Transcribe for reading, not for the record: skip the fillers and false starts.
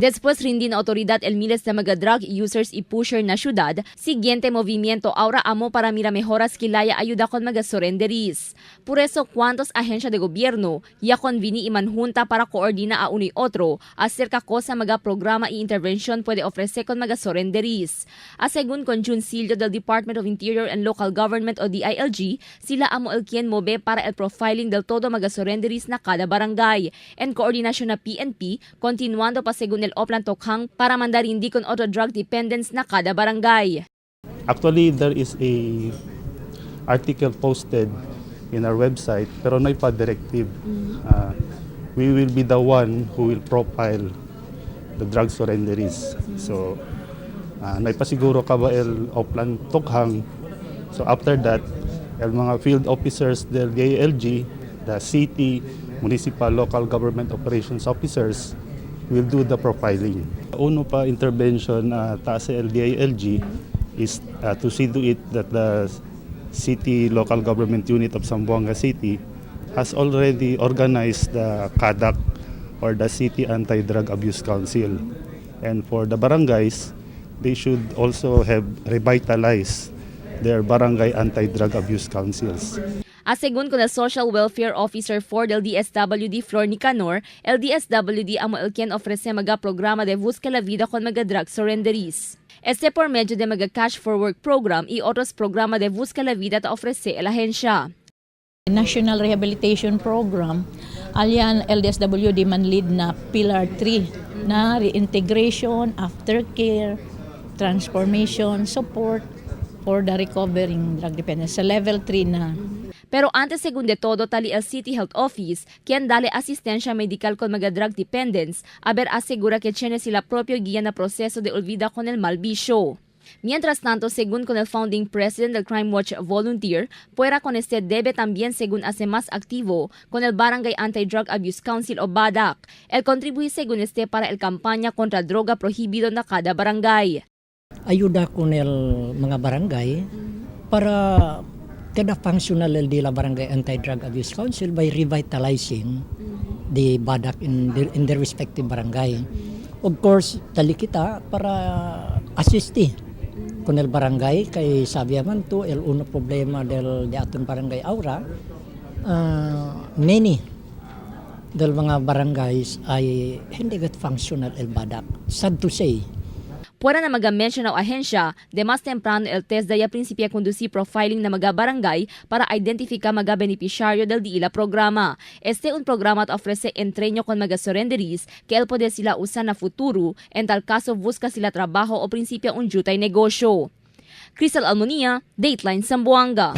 Después rindi na autoridad el miles de mga drug users y pusher na syudad, siguiente movimiento ahora amo para mira mejoras kilaya ayuda con mga surrenderis. Por eso, cuantos agencia de gobierno ya convini y manjunta para coordina a uno y otro acerca cosa mga programa y intervención puede ofrecer con mga surrenderis. A según con Jun Silio del Department of Interior and Local Government o DILG, sila amo el quien move para el profiling del todo mga surrenderis na kada barangay en coordinación na PNP, continuando pa según el Oplan Tokhang para mandar hindi con otro drug dependents na kada barangay. Actually, there is a article posted in our website, pero no pa directive. We will be the one who will profile the drug surrenderies. So, naipasiguro ka ba el Oplan Tokhang. So after that, el mga field officers del DILG, the city, municipal, local government operations officers will do the profiling. Uno pa intervention taas sa LDILG is to see to it that the city local government unit of Zamboanga City has already organized the CADAC or the City Anti-Drug Abuse Council. And for the barangays, they should also have revitalized their barangay anti-drug abuse councils. A según con el Social Welfare Officer 4 del DSWD Flor Nicanor, el DSWD amo el quien ofrece mga programa de Busca la Vida con mga drug surrenderies. Este por medio de mga Cash for Work program y otros programa de Busca la Vida ta ofrece la agencia. National Rehabilitation Program, alian LDSWD man lead na Pillar 3 na reintegration, aftercare, transformation, support for the recovering drug dependents. Sa level 3 na. Pero antes según de todo tali el City Health Office, quien dale asistencia medical con mga drug dependents, a ver asegura que tiene sila propio guía na proceso de olvida con el mal vicio. Mientras tanto, según con el founding president del Crime Watch Volunteer, Puera con este debe también según hace más activo con el Barangay Anti-Drug Abuse Council o BADAC. El contribuye según este para el campaña contra droga prohibido na kada barangay. Ayuda con el mga barangay para kada functional el de la Barangay Anti-Drug Abuse Council by revitalizing the BADAC in their respective barangay. Of course, tali kita para assisti con el barangay kay sabi man to el uno problema del de aton barangay Aura, many del mga barangays ay hindi gat functional el BADAC. Sad to say. Puwera na maga-mention ang ahensya, de mas temprano el TESDA ya principia conducir profiling na mga barangay para identificar mga beneficiario del diila programa. Este un programa te ofrece entreño con mga surrenderies que el poder sila usa na futuro, en tal caso busca sila trabajo o principia un jutay negosyo. Crystal Almonia, Dateline Zamboanga.